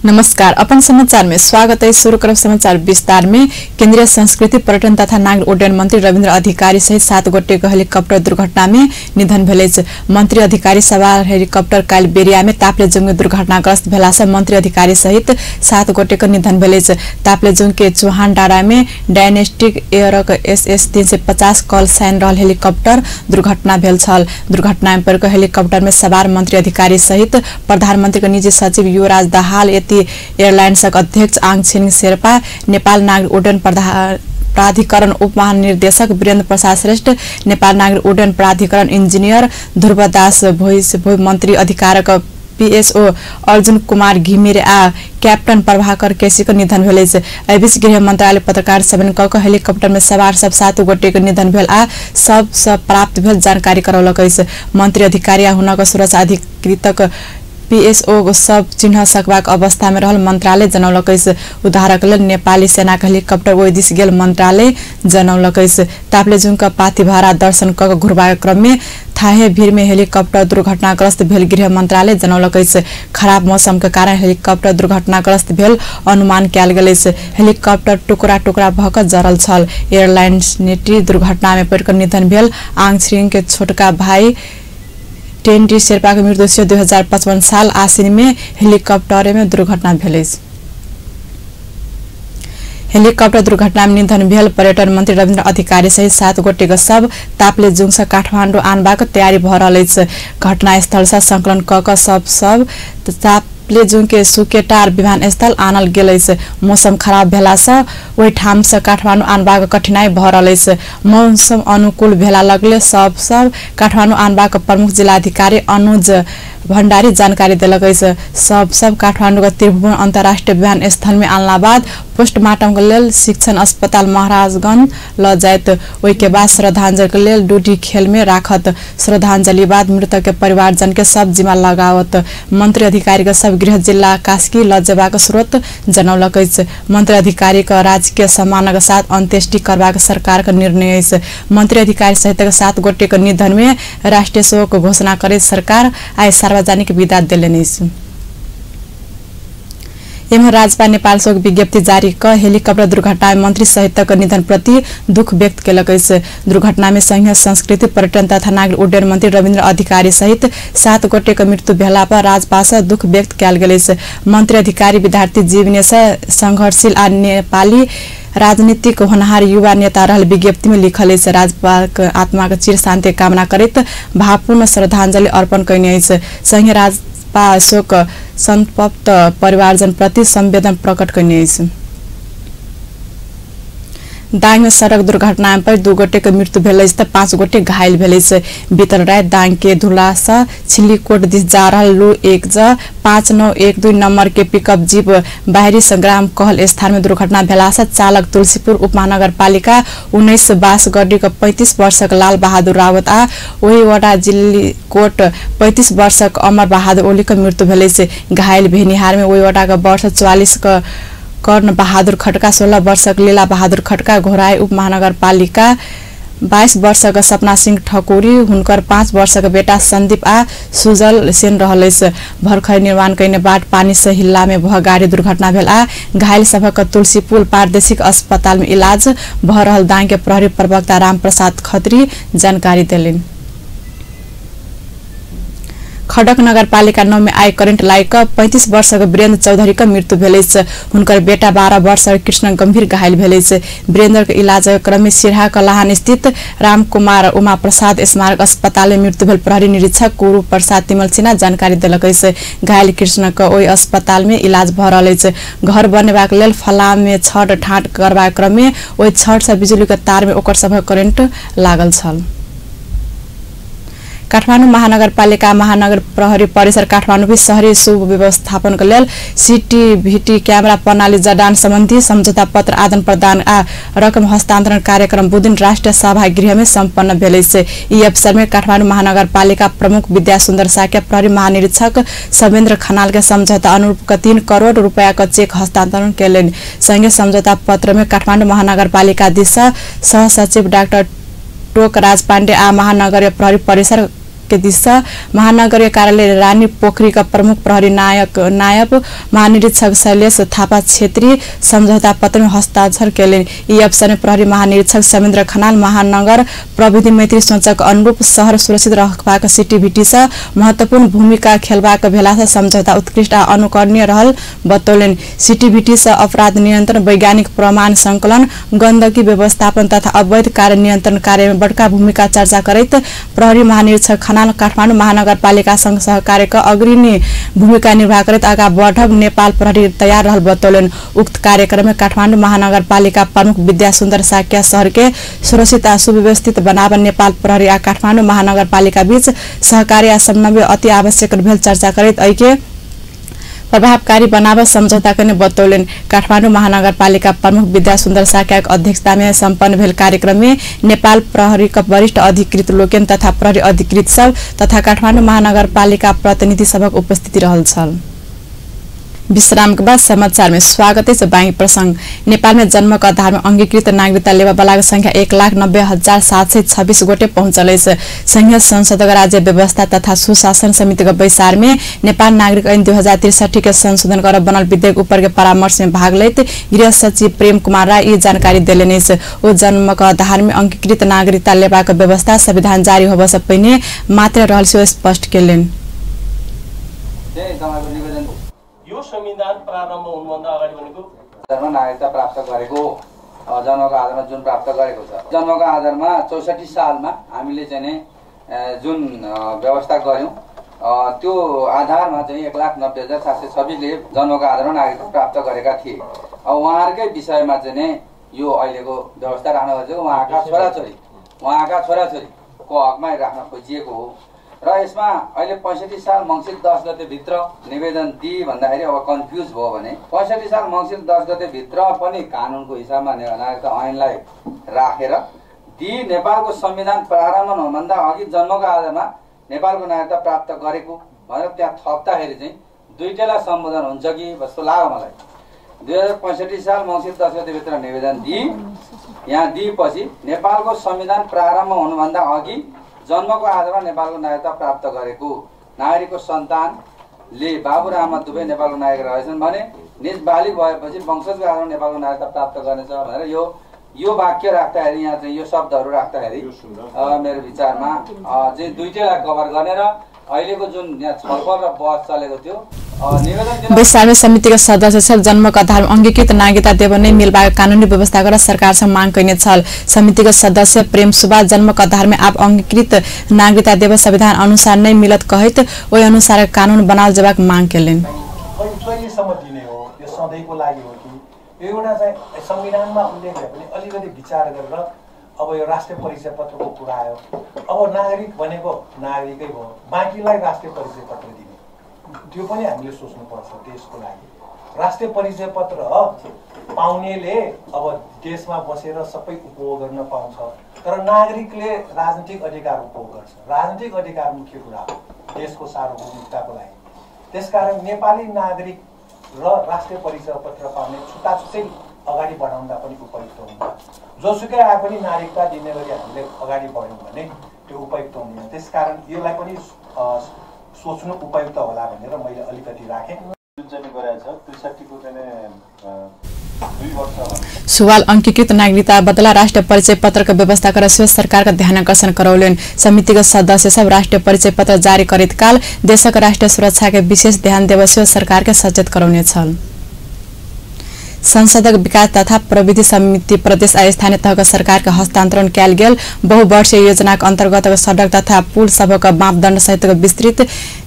नमस्कार, अपन समाचार में स्वागत है। शुरू करब समाचार विस्तार में। केंद्रीय संस्कृति पर्यटन तथा नागरिक उड्डयन मंत्री रविन्द्र अधिकारी सहित 7 गोटे के हेलीकॉप्टर दुर्घटना में निधन भेल अछि। मंत्री अधिकारी सवार हेलीकॉप्टर काल्हि बेरिया में ताप्लेजुङ दुर्घटनाग्रस्त भेला से मंत्री अधिकारी सहित 7 गोटे के निधन भेल अछि। ताप्लेजुङ के चौहान डाँडा में डायनेस्टिक एयरक SS 350 call sign रहल हेलीकॉप्टर दुर्घटना भेल छल। दुर्घटना में पड़ि हेलीकॉप्टर में सवार मंत्री अधिकारी सहित प्रधानमंत्री के निजी सचिव युवराज दाहाल, एयरलाइंसक अध्यक्ष आङ छिरिङ शेर्पा, नेपाल नागरिक उड्डयन प्राधिकरण उप महानिर्देशक वीरेन्द्र प्रसाद श्रेष्ठ, नेपाल नागरिक उड्डयन प्राधिकरण इंजीनियर ध्रुवदास भोई, मंत्री अधिकारक पीएसओ अर्जुन कुमार घिमिरे आ कैप्टन प्रभाकर केसी के निधन भेल अछि। एहि बीच गृह मंत्रालय पत्रकार सम्मेलन क हेलीकॉप्टर में सवार सब 7 गोटे के निधन भेल आ सब सँ प्राप्त भेल जानकारी करौलक अछि। मंत्री अधिकारी आ हुनक सुरक्षा अधिकृतक पीएसओ सब चिन्ह सकबाक अवस्था में रहल मंत्रालय जनौलक अछि। उद्धारक लेल नेपाली सेनाक हेलीकॉप्टर ओहि दिस गेल मंत्रालय जनौलक अछि। ताप्लेजुङक पाथीभरा दर्शन क घुरबाक क्रम में थाहे भीड़ में हेलीकॉप्टर दुर्घटनाग्रस्त भेल गृह मंत्रालय जनौलक अछि। खराब मौसम के कारण हेलीकॉप्टर दुर्घटनाग्रस्त भेल अनुमान कयल गेल अछि। हेलीकॉप्टर टुकड़ा टुकड़ा भ क जरल छल। एयरलाइंस नेटी दुर्घटना में पड़ि क निधन भेल आङ छिरिङ के छोटका भाई टेन्डी शेर्पा के मृत्यु से 2055 साल आसिन में हेलीकॉप्टर में दुर्घटना भेल अछि। हेलीकॉप्टर दुर्घटना में निधन भेल पर्यटन मंत्री रविन्द्र अधिकारी सहित 7 गोटे के शव ताप्लेजुङ से काठमाडौँ आनबाक तयारी भ रहल अछि। घटनास्थल से संकलन क क सब ताप्लेजुङ के सुकेटार विमानस्थल आनल गेल अछि। मौसम खराब भेला से ओहि ठाम से काठमाडौँ आनबाक कठिनाई भ रहल अछि। मौसम अनुकूल भेला लगले सब काठमाडौँ आनबाक प्रमुख जिलाधिकारी अनुज भण्डारी जानकारी देलक अछि। सब काठमाडौँ के त्रिभुवन अन्तर्राष्ट्रिय विमानस्थल में आनला बाद पोस्टमार्टम के लेल शिक्षण अस्पताल महाराजगंज ल जायत। ओहि के बाद श्रद्धांजलि के लेल डूडी खेल में राखत। श्रद्धांजलि बाद मृतक के परिवारजन के सब जिम्मा लगावत। मंत्री अधिकारी के सब गृह जिल्ला कास्की ल जेबाक स्रोत जनौलक अछि। मंत्री अधिकारी के राजकीय सम्मानक साथ अंत्येष्टि करबाक सरकार के निर्णय अछि। मंत्री अधिकारी सहित 7 गोटे के निधन में राष्ट्रिय शोक घोषणा करैत सरकार आइ सार्वजनिक विदा देलनि अछि। एम्हर राजपा नेपाल शोक विज्ञप्ति जारी क हेलीकॉप्टर दुर्घटना में मंत्री सहितक निधन प्रति दुख व्यक्त केलक अछि। दुर्घटना में संघीय संस्कृति पर्यटन तथा नागरिक उड्डयन मंत्री रविन्द्र अधिकारी सहित 7 गोटे के मृत्यु भेला पर राजपा से दुख व्यक्त कयल गेल अछि। मंत्री अधिकारी विद्यार्थी जीवने से संघर्षशील आ नेपाली राजनीतिक होनहार युवा नेता रहल विज्ञप्ति में लिखल अछि। राजपाक आत्मा के चिर शान्ति कामना करैत भावपूर्ण श्रद्धांजलि अर्पण कयने अछि। संघीय राजपा शोक संतप्त परिवारजन प्रति संवेदना प्रकट कयने अछि। दाङ में सड़क दुर्घटना में 2 गोटे के मृत्यु भेल अछि त 5 गोटे घायल भेल अछि। बीतल राति दाङ के धुला से छिल्लीकोट दिस जा रहल लू 1 ज 5912 नंबर के पिकअप जीप बाहरी संग्राम कहल स्थान में दुर्घटना भेला से चालक तुलसीपुर उपमहानगरपालिका 19 बाँसगढी के 35 वर्षक लाल बहादुर रावत आ ओही वडा जिल्लीकोट 35 वर्षक अमर बहादुर ओली के मृत्यु भेल अछि। घायल भेनिहार में ओही वडा के वर्ष 44 के कर्ण बहादुर खड्का, 16 वर्षक लीला बहादुर खड्का, घोराई उपमहानगरपालिका 22 वर्षक सपना सिंह ठकुरी, हुनकर 5 वर्षक बेटा संदीप आ सुजल सेन रहल अछि। भर्खर निर्माण कयने बाट पानी से हिल्ला में भ गाड़ी दुर्घटना भेल आ घायल सभक तुलसीपुल प्रादेशिक अस्पताल में इलाज भ रहल दाङ के प्रहरी प्रवक्ता रामप्रसाद खत्री जानकारी देलनि। खडक नगरपालिका 9 में आइ करेन्ट लागि क 35 वर्षक वीरेन्द्र चौधरी के मृत्यु भेल अछि। हुनकर बेटा 12 वर्षक कृष्ण गंभीर घायल भेल अछि। वीरेन्द्र के इलाजक क्रम में सिरहा कलाहान स्थित रामकुमार उमा प्रसाद स्मारक अस्पताल में मृत्यु भेल प्रहरी निरीक्षक कुरु प्रसाद तिमल सिन्हा जानकारी देलक अछि। घायल कृष्ण के ओहि अस्पताल में इलाज भ रहल अछि। घर बनेबाक लेल फलाम में छड़ ठाट करबाक क्रम में ओहि छड़ से बिजुली के तार में ओकर सभक करेन्ट लागल छल। काठमाडौँ महानगरपालिका महानगर प्रहरी परिसर काठमाडौँ शहरी सुव्यवस्थापन के लेल सीटीभीटी कैमरा प्रणाली जडान सम्बन्धी सम्झौता पत्र आदान प्रदान आ रकम हस्तान्तरण कार्यक्रम बुधदिन राष्ट्रिय सभागृह में सम्पन्न भेल अछि। यी अवसर में काठमाडौँ महानगरपालिका प्रमुख विद्या सुन्दर साक्य, प्रहरी महानिरीक्षक सवेन्द्र खनाल के सम्झौता अनुरूप 3 करोड़ रुपैयाँ के चेक हस्तान्तरण केलनि। संगे सम्झौता पत्र में काठमाडौँ महानगरपालिका दिस सहसचिव डाक्टर टोकराज पाण्डे आ महानगरीय प्रहरी परिसर के दिस महानगरीय कार्यालय रानी पोखरीका प्रमुख प्रहरी नायब महानिरीक्षक शैलेश थापा छेत्री सम्झौता पत्र में हस्ताक्षर केलनि। ई अवसर में प्रहरी महानिरीक्षक समेन्द्र खनाल महानगर प्रविधि मैत्री सोचक अनुरूप शहर सुरक्षित रखबाक सीटीभीटी सँ महत्वपूर्ण भूमिका खेलबाक भेला सँ सम्झौता उत्कृष्ट आ अनुकरणीय रहल बतौलनि। सीटीभीटी सँ अपराध नियन्त्रण, वैज्ञानिक प्रमाण संकलन, गन्दगी व्यवस्थापन तथा अवैध कार्य नियन्त्रण कार्य में बड़का भूमिका चर्चा करैत प्रहरी महानिरीक्षक खनाल काठमाडौँ महानगरपालिका संघ सहकार्य क अग्रणी भूमिका निर्वाह करैत आगा बढ़ब नेपाल प्रहरी तयार रहल बतौलनि। उक्त कार्यक्रम में काठमाडौँ महानगरपालिका प्रमुख विद्या सुन्दर साक्य शहर के सुरक्षित आ सुव्यवस्थित बनाब नेपाल प्रहरी आ काठमाडौँ महानगरपालिका बीच सहकार्य आ समन्वय अति आवश्यक भेल चर्चा करैत एहिके प्रभावकारी बनाव सम्झौता करने बतौलनि। काठमाडौँ महानगरपालिका प्रमुख विद्या सुन्दर साक्यक अध्यक्षता में सम्पन्न भेल कार्यक्रम में नेपाल प्रहरी का वरिष्ठ अधिकृत लोकनि तथा प्रहरी अधिकृत सब तथा काठमाडौँ महानगरपालिका प्रतिनिधि सभक उपस्थिति रहल छल। विश्राम के बाद समाचार में स्वागत है। बाँकी प्रसंग। नेपाल में जन्म के आधार में अंगीकृत नागरिकता लेवा वाला के संख्या 1,90,726 गोटे पहुंचल अछि। संघीय संसद राज्य व्यवस्था तथा सुशासन समिति के बैसार में नेपाल नागरिक ऐन 2063 के संशोधन कर बनल विधेयक ऊपर के परामर्श में भाग लैत गृह सचिव प्रेम कुमार राय ई जानकारी देलनि अछि। ओ जन्म के आधार में अंगीकृत नागरिकता लेबाक व्यवस्था संविधान जारी होबय से पहिने मात्र रहल सेहो स्पष्ट केलनि। यो संविधान प्रारम्भ हुनुभन्दा अगाडि भनेको नागरिकता प्राप्त गरेको जन्मको आधारमा जुन प्राप्त गरेको छ, जन्मको आधारमा 64 सालमा हामीले चाहिँ जुन व्यवस्था गर्यौं त्यो आधारमा चाहिँ 1,90,726 ले जन्मको आधारमा नागरिकता प्राप्त गरेका थिए। अब उहाँहरूकै विषयमा चाहिँ यो अहिलेको व्यवस्था राख्न खोजेको उहाँका छोराछोरीको हकमा राख्न खोजिएको हो। र यसमा अहिले 65 साल मङ्सिर 10 गते भित्र निवेदन दिए भन्दाखेरि अब कन्फ्युज भयो भने 65 साल मङ्सिर 10 गते भित्र पनि कानुनको हिसाबमा नागरिकता ऐनलाई राखेर दिए नेपालको संविधान प्रारम्भ हुनुभन्दा अघि जन्मको आधारमा नेपालको नागरिकता प्राप्त गरेको भनेर त्यहाँ थप्दाखेरि चाहिँ दुईटैलाई सम्बोधन हुन्छ कि जस्तो लाग्यो मलाई। 2065 साल मङ्सिर 10 गते भित्र निवेदन दिए, यहाँ दिएपछि नेपालको संविधान प्रारम्भ हुनुभन्दा अघि जन्मको आधारमा नेपालको नागरिकता प्राप्त गरेको नागरिकको सन्तानले बाबु र आमा दुवै नेपालको नागरिक रहेछन् भने निज बालिग भएपछि वंशजको आधारमा नेपालको नागरिकता प्राप्त गर्नेछ भनेर यो वाक्य राख्दाखेरि यहाँ चाहिँ यो शब्दहरू राख्दाखेरि मेरो विचारमा चाहिँ दुईटैलाई कभर गर्ने र अहिलेको जुन यहाँ छलफल र बहस चलेको थियो। बैसार समितिका सदस्य सब जन्मको आधारमा अंगीकृत नागरिकता देव नै मिलबाक कानूनी व्यवस्था गरेर सरकारसँग माग कयने छल। समितिका सदस्य प्रेम सुब्बा जन्मको आधारमा आब अंगीकृत नागरिकता देव संविधान अनुसार नै मिलत कहैत ओहि अनुसार कानून बनाओल जेबाक माग केलनि। कहिलेसम्म दिने हो यो सधैँको लागि हो कि एउटा चाहिँ संविधानमा उल्लेख भए पनि अलिकति विचार गरेर अब यो राष्ट्रिय परिचय पत्रको कुरा आयो। अब नागरिक भनेको नागरिकै हो, बाँकीलाई राष्ट्रिय परिचय पत्र दिने त्यो पनि हामीले सोच्नुपर्छ देशको लागि। राष्ट्रिय परिचय पत्र पाउनेले अब देशमा बसेर सबै उपभोग गर्न पाउँछ, तर नागरिकले राजनीतिक अधिकार उपभोग गर्छ। राजनीतिक अधिकार मुख्य कुरा हो देशको सार्वभौमिकताको लागि। त्यसकारण नेपाली नागरिक र राष्ट्रिय परिचय पत्र पाउने छुट्टा छुट्टै अगाडि बढाउँदा पनि उपयुक्त हुन्छ। जोसुकै आए पनि नागरिकता दिने गरी हामीले अगाडि बढ्यौँ भने त्यो उपयुक्त हुँदैन। त्यसकारण यसलाई पनि सोच्नु उपयुक्त होला भनेर मैले अलिकति राखेँ। सुवाल अंगीकृत नागरिकता बदला राष्ट्रिय परिचय पत्रको व्यवस्था गरेर सेहो सरकारको ध्यानाकर्षण करौलनि। समितिका सदस्य सब राष्ट्रिय परिचय पत्र जारी करैत काल देशक राष्ट्रिय सुरक्षा के विशेष ध्यान देव सेहो सरकार के सचेत करौने छल। संसदक विकास तथा प्रविधि समिति प्रदेश आ स्थानीय तहक सरकार के हस्तांतरण कयल गेल बहुवर्षीय योजनाक अंतर्गत सड़क तथा पुल सभक मापदंड सहित विस्तृत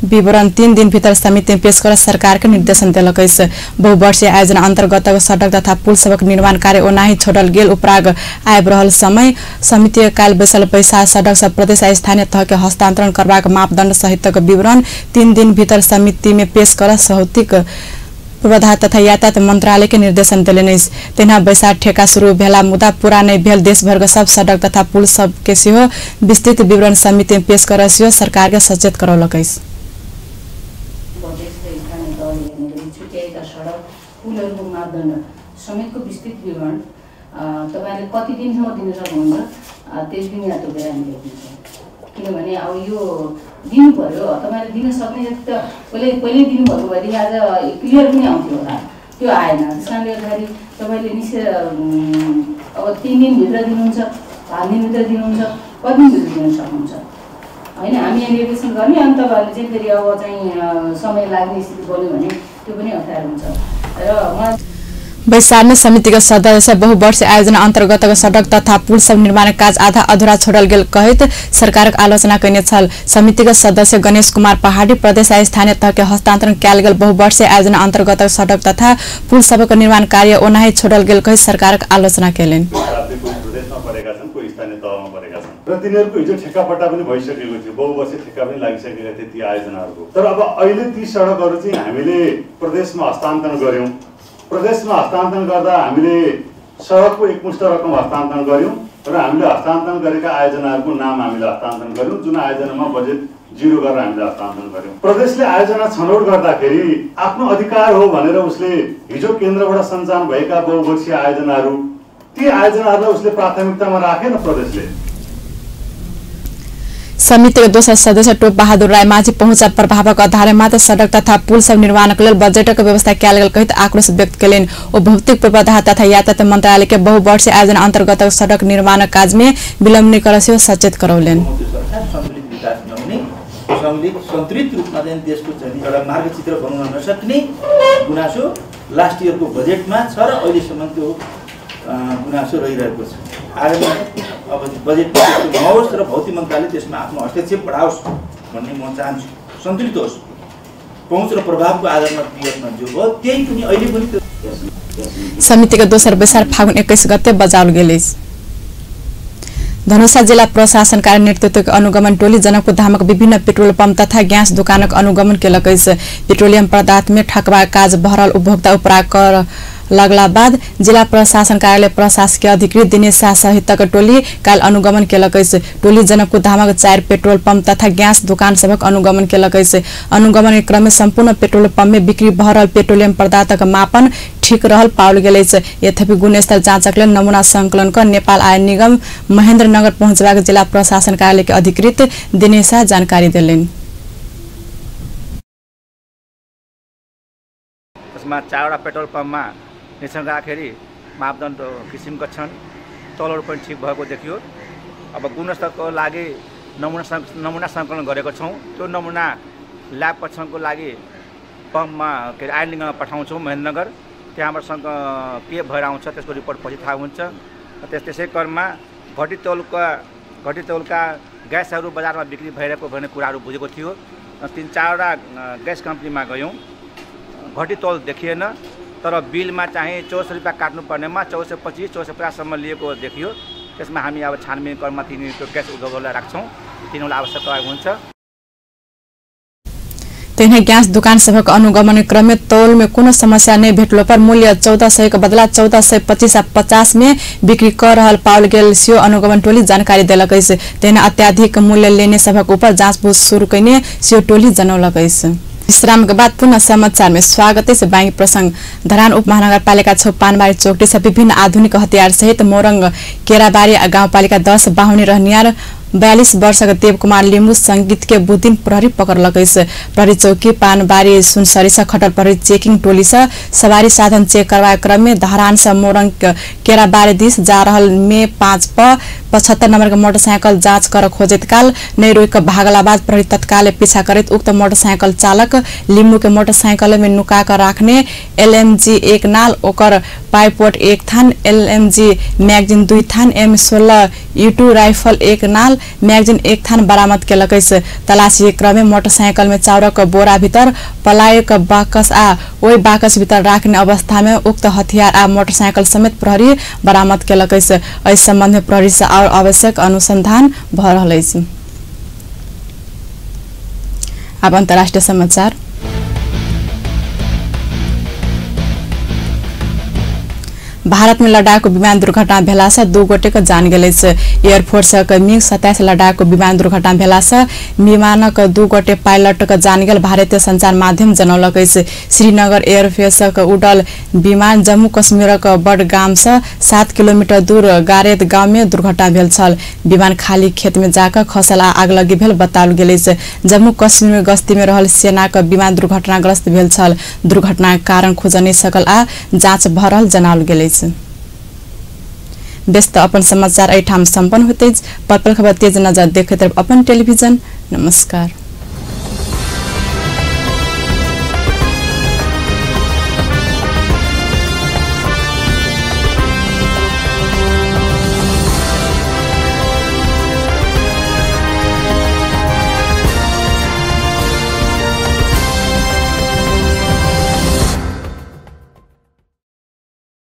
विवरण 3 दिन भीतर समिति में पेश कर सरकार के निर्देशन देलक अछि। बहुवर्षीय आयोजना अंतर्गत सड़क तथा पुल सभक निर्माण कार्य ओनाही छोड़ल गेल उपराग आबि रहल समय समिति काल्हि बैसल पैसा सड़क सब प्रदेश आ स्थानीय तह के हस्तांतरण करबाक मापदंड सहितक विवरण 3 दिन भीतर समिति में पेश कर सहौतिक पूर्वाधार तथा यातायात मंत्रालय के निर्देशन देलनि अछि। तहिना बैसार ठेका शुरू भेला मुदा पूरा नहि भेल देशभरक सब सड़क तथा पुल सब के सेहो विस्तृत विवरण समिति में पेश कर सेहो सरकार के सचेत करौलक अछि। समेतको विस्तृत विवरण तपाईहरुले कति दिनसम्म दिन सक्नुहुन्छ त्यस दिन यहाँ तोकेर हामीले दिन्छौँ। किनभने अब यो दिनु पर्यो। तपाईँले दिन सक्ने जति त पहिले पहिल्यै दिनुभएको भएदेखि आज क्लियर पनि आउँथ्यो होला, त्यो आएन। त्यस कारणले गर्दाखेरि तपाईँले निश्चय अब 3 दिनभित्र दिनुहुन्छ, 5 दिनभित्र दिनुहुन्छ, कति दिनभित्र दिन सक्नुहुन्छ होइन? हामी यहाँ निर्देशन गर्ने, अनि तपाईँहरूले चाहिँ फेरि अब चाहिँ समय लाग्ने स्थिति बन्यो भने त्यो पनि अप्ठ्यारो हुन्छ। र मलाई बैसार समितिका सदस्य बहुवर्षीय आयोजना अन्तर्गतको सडक तथा पुल सब निर्माण काज आधा अधुरा छोडल गेल कहैत सरकारक आलोचना कयने छल। समितिका सदस्य गणेश कुमार पहाडी प्रदेश आ स्थानीय तहके हस्तान्तरण कयल गेल बहुवर्षीय आयोजना अन्तर्गत सडक तथा पुल सबक निर्माण कार्य ओनाही छोडल गेल कहैत सरकारक आलोचना कयलनि। र तिनीहरूको हिजो ठेक्कापट्टा पनि भइसकेको थियो, बहुवर्षीय ठेक्का पनि लागिसकेका थिए ती आयोजनाहरूको। तर अब अहिले ती सडकहरू चाहिँ हामीले प्रदेशमा हस्तान्तरण गर्यौँ। प्रदेशमा हस्तान्तरण गर्दा हामीले सडकको एकमुष्ट रकम हस्तान्तरण गऱ्यौँ र हामीले हस्तान्तरण गरेका आयोजनाहरूको नाम हामीले हस्तान्तरण गऱ्यौँ, जुन आयोजनामा बजेट जिरो गरेर हामीले हस्तान्तरण गऱ्यौँ। प्रदेशले आयोजना छनौट गर्दाखेरि आफ्नो अधिकार हो भनेर उसले हिजो केन्द्रबाट सञ्चालन भएका बहुवर्षीय आयोजनाहरू, ती आयोजनाहरूलाई उसले प्राथमिकतामा राखेन प्रदेशले। समितिको दोस्रो सदस्य टोप बहादुर राय माझी पहुँच प्रभावक आधार मात्र सडक तथा पुल सब निर्माणक लेल बजेटक व्यवस्था कयल गेल कहैत आक्रोश व्यक्त कयलनि। ओ भौतिक पूर्वाधार तथा यातायात मंत्रालय के बहुवर्षीय आयोजना अन्तर्गत सडक निर्माण काज में विलम्ब नहि करय सेहो सचेत करौलनि। सन्तुलित रूपमा चाहिँ देशको चाहिँ एउटा मार्गचित्र बनाउन नसक्ने गुनासो लास्ट इयरको बजेटमा छ र अहिलेसम्म त्यो गुनासो रहिरहेको छ। आगामी अब बजेटमा त्यस्तो नहोस् र भौतिक मन्त्रालयले त्यसमा आफ्नो हस्तक्षेप बढाओस् भन्ने म चाहन्छु। सन्तुलित होस्, पहुँच र प्रभावको आधारमा विगतमा जो भयो त्यही पनि अहिले पनि। समितिको दोस्रो बैसार फागुन 21 गते बजाओल गेल अछि। धनुषा जिल्ला प्रशासन कार्य नेतृत्वको अनुगमन टोली जनकपुर धामक विभिन्न पेट्रोल पंप तथा ग्यास दुकानक अनुगमन केलक अछि। पेट्रोलियम पदार्थ में ठकबाक काज भरल उपभोक्ता उपरा कर लगला बाद जिला प्रशासन कार्यालय प्रशासकीय अधिकृत दिनेश शाह सहितक टोली काल अनुगमन केलक अछि। टोली जनकपुर धामक 4 पेट्रोल पंप तथा ग्यास दुकान सभक अनुगमन केलक अछि। अनुगमन के क्रम में सम्पूर्ण पेट्रोल पंप में बिक्री भऽ रहल पेट्रोलियम पदार्थक मापन ठीक रहल पाओल गेल अछि। यद्यपि गुणस्तर जाँचक लेल नमूना संकलन क नेपाल आय निगम महेन्द्रनगर पहुँचबाक जिला प्रशासन कार्यालय के अधिकृत दिनेश शाह जानकारी देलनि। त्यसमा 4वटा पेट्रोल पम्पमा निरीक्षण गर्दाखेरि मापदण्ड किसिमका छन्, तौलहरू पनि ठिक भएको देखियो। अब गुणस्तरको लागि नमुना सङ्कलन गरेको छौँ। त्यो नमुना ल्याब परीक्षणको लागि पम्पमा के अरे आयन निगममा पठाउँछौँ महेन्द्रनगर। त्यहाँबाट के भएर आउँछ त्यसको रिपोर्ट पछि थाहा हुन्छ। त्यसै क्रममा घटी तौलका ग्यासहरू बजारमा बिक्री भइरहेको भन्ने कुराहरू बुझेको थियो। 3-4वटा ग्यास कम्पनीमा गयौँ, घटी तौल देखिएन, तर बिलमा चाहिँ 64 रुपियाँ काट्नुपर्नेमा 425 450सम्म लिएको देखियो। त्यसमा हामी अब छानबिन क्रममा तिनीहरूको ग्यास उद्योगहरूलाई राख्छौँ, तिनीहरूलाई आवश्यक प्रयोग हुन्छ। तहिना ग्यास दुकान सभक अनुगमन क्रम में तौल में कोनो समस्या नहीं भेटलो पर मूल्य 1400 के बदला 1425 आ 50 में बिक्री क रहल पाओल गेल सेहो अनुगमन टोली जानकारी देलक अछि। तहिना अत्याधिक मूल्य लेने सभक ऊपर जाँच शुरू कयने सेहो टोली जनौलक अछि। विश्राम के बाद पुनः समाचार में स्वागत है। बैंक प्रसंग धरान उप महानगरपालिका 6 पानबारी चौकटी से विभिन्न आधुनिक हतियार सहित मोरंग केराबारी गाउँपालिका 10 बाहुनी रहनियार 42 वर्षको देवकुमार लिम्बू संगीत के बुधदिन प्रहरी पकड़लक अछि। प्रहरी चौकी पानबारी सुनसरी से खटल प्रहरी चेकिंग टोली से सवारी साधन चेक करबाक क्रम में धरान से मोरंग केराबारी दिस जा रहल मे 5 प 75 नंबर के मोटरसाइकिल जांच कर खोजैत काल नहि रोकि कऽ भागला बाद प्रहरी तत्काल पीछा करैत उक्त मोटरसाइकिल चालक लिम्बू के मोटरसाइकिल में नुका कर राखने एलएमजी 1 नाल, ओकर पाइपोट 1 थान, एलएमजी मैगजीन 2 थान, M16 U2 rifle 1 नाल, मैगजीन 1 थान बरामद केलक अछि। तलाशी क्रम में मोटरसाइकिल में चाउरक बोरा भीतर पलायक बाकस आ ओहि बाकस भीतर राखने अवस्था में उक्त हथियार आ मोटरसाइकिल समेत प्रहरी बरामद केलक अछि। एहि संबंध में प्रहरी से और आवश्यक अनुसंधान भ रहल अछि। अब अंतर्राष्ट्रीय समाचार। भारत में लडाकू विमान दुर्घटना भेला से 2 गोटे के जान गेल अछि। एयरफोर्सक मिग 27 लडाकू विमान दुर्घटना भेला से विमानक 2 गोटे पायलट के जान गेल भारतीय संचार माध्यम जनौलक अछि। श्रीनगर एयरबेसक उड़ल विमान जम्मू कश्मीरक बडगाम से 7 किलोमीटर दूर गारेद गांव में दुर्घटना भेल छल। विमान खाली खेत में जाकर खसल आ आगलगी भेल बताओल गेल अछि। जम्मू कश्मीर में गश्ती में रहल सेनाक विमान दुर्घटनाग्रस्त भेल छल। दुर्घटनाक कारण खोज नहि सकल आ जाँच भऽ रहल जनाओल गेल अछि। व्यस्त अपन समाचार एहिठाम सम्पन्न होइत अछि। पल पल खबर तेज नजर देखैत रहब अपन टेलीविजन। नमस्कार।